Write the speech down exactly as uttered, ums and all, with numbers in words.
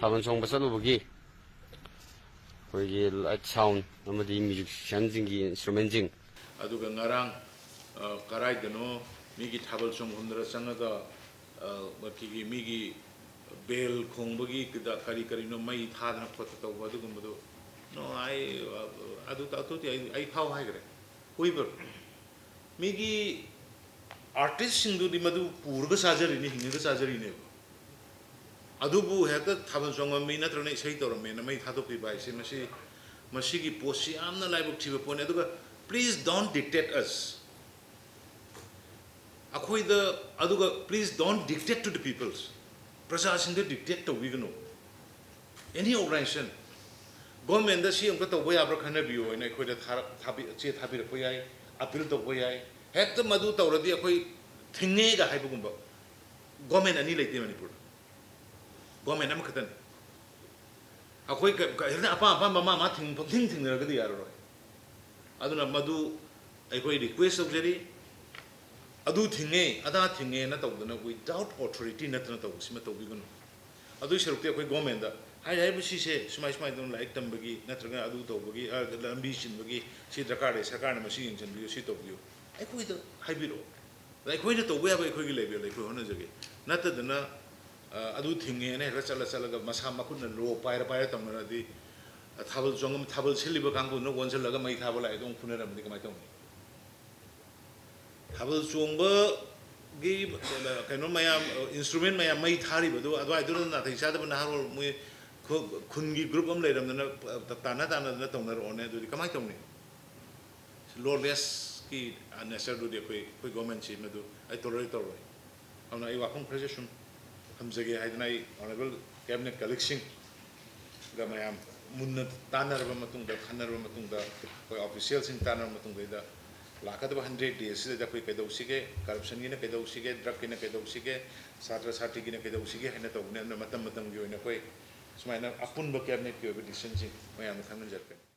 ꯊꯥꯕꯜ ꯆꯣꯡꯕ ꯆꯠꯂꯨꯕꯒꯤ ꯑꯩꯈꯣꯏꯒꯤ light, sound ꯑꯃꯗꯤ musicianꯁꯤꯡꯒꯤ instrumentꯁꯤꯡ꯫ ꯑꯗꯨꯒ ꯉꯔꯥꯡ, ꯑ, ꯀꯔꯥꯏꯗꯅꯣ ꯃꯤꯒꯤ ꯊꯥꯕꯜ ꯆꯣꯡꯐꯝꯗꯔ ꯆꯪꯉꯒ, ꯑ, ꯃꯈꯣꯏꯒꯤ ꯃꯤꯒꯤ bell ꯈꯣꯡꯕꯒꯤ ꯀꯗ-, ꯀꯔꯤ ꯀꯔꯤꯅꯣ ꯃꯩ ꯊꯥꯗꯅ ꯈꯣꯠꯇꯅ ꯇꯧꯕ ꯑꯗꯨꯒꯨꯝꯕꯗꯣ꯫ No, I, ꯑ, ꯑꯗꯨ, ꯑꯗꯨꯗꯤ ꯑꯩ, ꯑꯩ ꯐꯥꯎ ꯍꯥꯏꯈ꯭ꯔꯦ꯫ ꯀꯨꯏꯕ ꯃꯤꯒꯤ artistꯁꯤꯡꯗꯨꯗꯤ ꯃꯗꯨ ꯄꯨꯔꯒ ꯆꯥꯖꯔꯤꯅꯤ, ꯍꯤꯡꯉꯒ ꯆꯥꯖꯔꯤꯅꯦꯕ꯫ ꯑꯗꯨꯕꯨ ꯍꯦꯛꯇ ꯊꯥꯕꯜ ꯆꯣꯡꯉꯝꯃꯤ ꯅꯠꯇ꯭ꯔꯒꯅ ꯏꯁꯩ ꯇꯧꯔꯝꯃꯦꯅ ꯃꯩ ꯊꯥꯗꯣꯛꯄꯤꯕ ꯍꯥꯏꯁꯦ, ꯃꯁꯤ, ꯃꯁꯤꯒꯤ ꯄꯣꯠꯁꯤ ꯌꯥꯝꯅ ꯂꯥꯏꯕꯛ ꯊꯤꯕ ꯄꯣꯠꯅꯤ꯫ ꯑꯗꯨꯒ please don't dictate us꯫ ꯑꯩꯈꯣꯏꯗ, ꯑꯗꯨꯒ please don't dictate to the peoples꯫ ꯄ꯭ꯔꯖꯥꯁꯤꯡꯗ dictate ꯇꯧꯕꯤꯒꯅꯨ꯫ Any organization, governmentꯗ ꯁꯤ ꯑꯃꯨꯛꯇ ꯇꯧꯕ ꯌꯥꯕ꯭ꯔꯥ ꯈꯟꯅꯕꯤꯌꯨ ꯍꯥꯏꯅ ꯑꯩꯈꯣꯏꯗ ꯊꯥꯔꯛ-, ꯊꯥꯕꯤ-, ꯆꯦ ꯊꯥꯕꯤꯔꯛꯄ ꯌꯥꯏ, appeal ꯇꯧꯕ ꯌꯥꯏ꯫ ꯍꯦꯛꯇ ꯃꯗꯨ ꯇꯧꯔꯗꯤ ꯑꯩꯈꯣꯏ ꯊꯤꯡꯉꯦꯒ ꯍꯥꯏꯕꯒꯨꯝꯕ꯫ Government ꯑꯅꯤ ꯂꯩꯇꯦ ꯃꯅꯤꯄꯨꯔꯗ, government ꯑꯃꯈꯛꯇꯅꯤ꯫ ꯑꯩꯈꯣꯏ ꯀ-, ꯀ-, ꯍꯦꯛꯇ ꯑꯄꯥꯝ ꯑꯄꯥꯝꯕ ꯃꯥ ꯃꯥ ꯊꯤꯡ-, ꯄꯪꯊꯤꯡ ꯊꯤꯡꯅꯔꯒꯗꯤ ꯌꯥꯔꯔꯣꯏ꯫ ꯑꯗꯨꯅ ꯃꯗꯨ ꯑꯩꯈꯣꯏ request ꯇꯧꯖꯔꯤ꯫ ꯑꯗꯨ ꯊꯤꯡꯉꯦ, ꯑꯗꯥ ꯊꯤꯡꯉꯦꯅ ꯇꯧꯗꯅ without authority ꯅꯠꯇꯅ ꯇꯧꯕꯁꯤꯃ ꯇꯧꯕꯤꯒꯅꯨ꯫ ꯑꯗꯨꯒꯤ ꯁꯔꯨꯛꯇꯤ ꯑꯩꯈꯣꯏ governmentꯗ ꯍꯥꯏꯔꯤ ꯍꯥꯏꯔꯤꯕ ꯁꯤꯁꯦ ꯁꯨꯃꯥꯏ ꯁꯨꯃꯥꯏꯅ ꯇꯧꯗꯅ ꯂꯥꯏꯔꯤꯛ ꯇꯝꯕꯒꯤ ꯅꯠꯇ꯭ꯔꯒ ꯑꯗꯨ ꯇꯧꯕꯒꯤ, ꯑ, ꯂꯝꯕꯤ ꯆꯤꯟꯕꯒꯤ ꯁꯤ ꯗꯔꯀꯥꯔ ꯂꯩ, ꯁꯔꯀꯥꯔꯅ ꯃꯁꯤ ꯌꯦꯡꯁꯤꯟꯕꯤꯌꯨ, ꯁꯤ ꯇꯧꯕꯤꯌꯨ, ꯑꯩꯈꯣꯏꯗ ꯍꯥꯏꯕꯤꯔꯛꯑꯣ꯫ ꯑꯗ ꯑꯩꯈꯣꯏꯅ ꯇꯧꯕ ꯌꯥꯕ ꯑꯩꯈꯣꯏꯒꯤ levelꯗ ꯑꯩꯈꯣꯏ ꯍꯣꯠꯅꯖꯒꯦ꯫ ꯅꯠꯇꯗꯅ, ꯑ, ꯑꯗꯨ ꯊꯤꯡꯉꯦꯅ ꯍꯦꯛꯇ ꯆꯠꯂ ꯆꯠꯂꯒ ꯃꯁꯥ ꯃꯈꯨꯠꯅ law ꯄꯥꯏꯔ ꯄꯥꯏꯔ ꯇꯧꯅꯔꯗꯤ, ꯑ, ꯊꯥꯕꯜ ꯆꯣꯡꯉꯝ-, ꯊꯥꯕꯜ ꯁꯤꯜꯂꯤꯕ ꯀꯥꯡꯕꯨꯗꯨꯅ ꯑꯣꯟꯁꯤꯜꯂꯒ ꯃꯩ ꯊꯥꯕ ꯂꯥꯛꯑꯦ, ꯑꯗꯨꯝ ꯐꯨꯅꯔꯝꯃꯗꯤ ꯀꯃꯥꯏꯅ ꯇꯧꯅꯤ? ꯊꯥꯕꯜ ꯆꯣꯡꯕꯒꯤ ꯀꯩꯅꯣ ꯃꯌꯥꯝ, instrument ꯃꯌꯥꯝ ꯃꯩ ꯊꯥꯔꯤꯕꯗꯨ ꯑꯗꯨꯋꯥꯏꯗꯨꯗ ꯅꯥꯇꯩ ꯆꯥꯗꯕ ꯅꯍꯥꯔꯣꯜ ꯃꯣꯏ ꯈꯨ-, ꯈꯨꯟꯒꯤ group ꯑꯃ ꯂꯩꯔꯝꯗꯅ ꯇꯥꯟꯅ ꯇꯥꯟꯅꯗꯅ ꯇꯧꯅꯔꯛꯑꯣꯅꯦ, ꯑꯗꯨꯗꯤ ꯀꯃꯥꯏꯅ ꯇꯧꯅꯤ? Lawlessꯀꯤ natureꯗꯨꯗꯤ ꯑꯩꯈꯣꯏ, ꯑꯩꯈꯣꯏ governmentꯁꯤ ꯃꯗꯨ ꯑꯩ tolerate ꯇꯧꯔꯣꯏ꯫ ꯑꯗꯨꯅ ꯑꯩ ꯋꯥꯐꯝ ꯈꯔꯁꯦ ꯁꯨꯝ ꯊꯝꯖꯒꯦ ꯍꯥꯏꯗꯅ ꯑꯩ honourable cabinet colleagueꯁꯤꯡꯒ ꯃꯌꯥꯝ ꯃꯨꯟꯅ ꯇꯥꯟꯅꯔꯕ ꯃꯇꯨꯡꯗ, ꯈꯟꯅꯔꯕ ꯃꯇꯨꯡꯗ, ꯑꯩꯈꯣꯏ officialꯁꯤꯡ ꯇꯥꯟꯅꯔꯕ ꯃꯇꯨꯡꯗꯩꯗ ꯂꯥꯛꯀꯗꯕ hundred daysꯁꯤꯗ ꯑꯩꯈꯣꯏ ꯀꯩꯗꯧꯁꯤꯒꯦ, corruptionꯒꯤꯅ ꯀꯩꯗꯧꯁꯤꯒꯦ, drugꯀꯤꯅ ꯀꯩꯗꯧꯁꯤꯒꯦ, ꯁꯥꯇ꯭ꯔ ꯁꯥꯇ꯭ꯔꯤꯒꯤꯅ ꯀꯩꯗꯧꯁꯤꯒꯦ ꯍꯥꯏꯅ ꯇꯧꯕꯅꯦ꯫ ꯑꯗꯨꯅ ꯃꯇꯝ ꯃꯇꯝꯒꯤ ꯑꯣꯏꯅ ꯑꯩꯈꯣꯏ ꯁꯨꯃꯥꯏꯅ ꯑꯄꯨꯟꯕ cabinetꯀꯤ ꯑꯣꯏꯕ decisionꯁꯤꯡ ꯃꯌꯥꯝꯅ ꯈꯪꯍꯟꯖꯔꯛꯀꯅꯤ꯫